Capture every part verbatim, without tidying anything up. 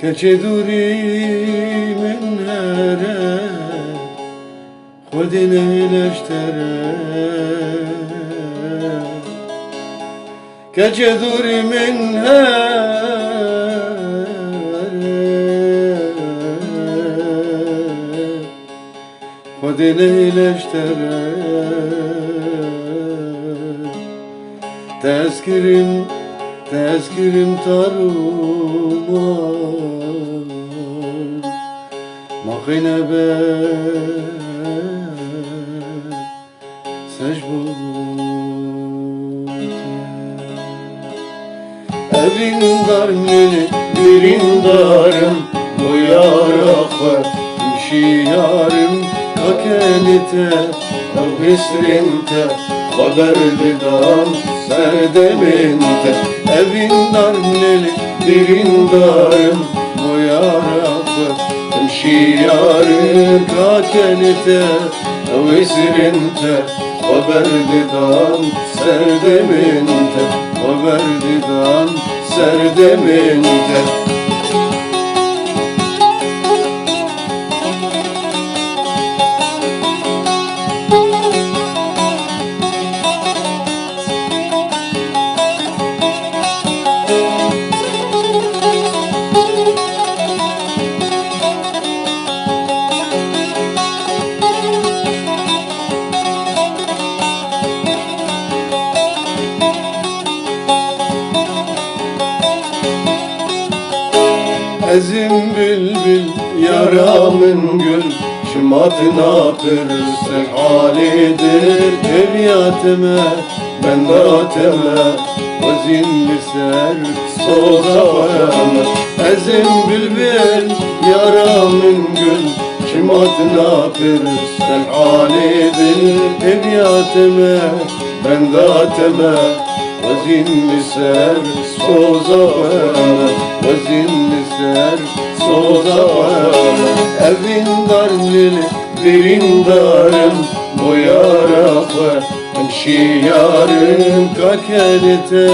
Keçê dûrî min here, Xwedê nehêle ji te re. Keçê dûrî min here, Xwedê nehêle ji te re. Te ez kirim, te ez kirim tar û mar. Ma qey nebe se ji bo te. Evîndar min, birîndar im, bo yara xwe hişyar im, ka kenê te ew hêsirên te xwe berdidan ser demên te. Evîndar min, birîndar im, bo yara xwe hişyar im, ka kenê te ew hêsirên te xwe berdidan ser demên te, xwe berdidan ser demên te. Ez im bilbil, yara min gul, çima tu napirs, te halê dil hêviya te me, benda te me, xwezîn li ser soza xwe me. Ez im bilbil, yara min gul, çima tu napirs, te halê dil hêviya te me, benda te me, xwezîn li ser soza xwe me, xwezîn li ser soza xwe me. Evîndar min, birîndar im, bo yara xwe hişyar im, ka kenê te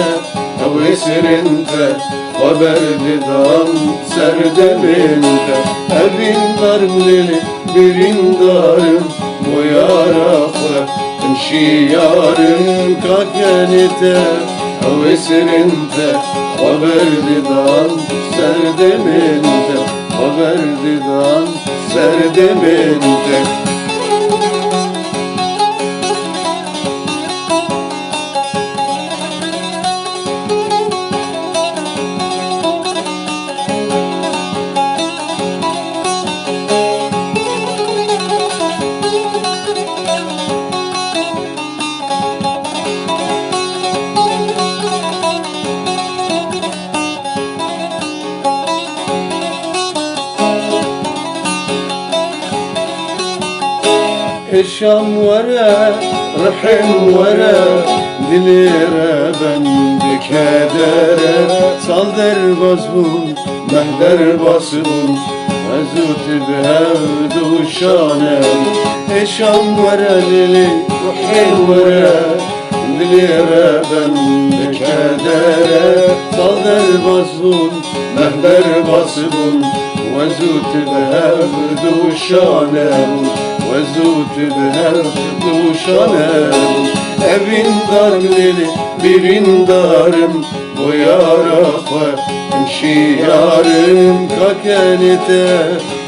ew hêsirên te xwe berdidan ser demên te. Evîndar min, birîndar im, bo yara xwe hişyar im, ka kenê te ew hêsirên te xwe berdidan ser demên te, xwe berdidan ser demên te. Ê şam were, rihim were, dilê re bende kedere, sal derbas bûn, meh derbas bûn, ez û tu bi hev dûşane. Ê şam were lê lê, rihê were, dilê re bende kedere, sal derbas bûn, meh derbas bûn, ez û tu bi hev dûşane bûn, ez û tu bi hev dûşane bûn. Evîndar lê lê, birîndar im, bo yara xwe hişyar im, ka kenê te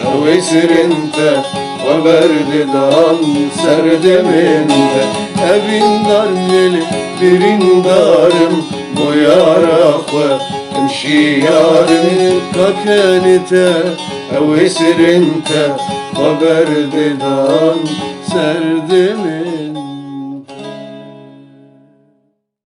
ew hêsirên te xwe berdidan ser demên te. Evîndar lê lê, birîndar im, bo yara xwe hişyar im, ka kenê te ew hêsirên te xwe berdidan ser demên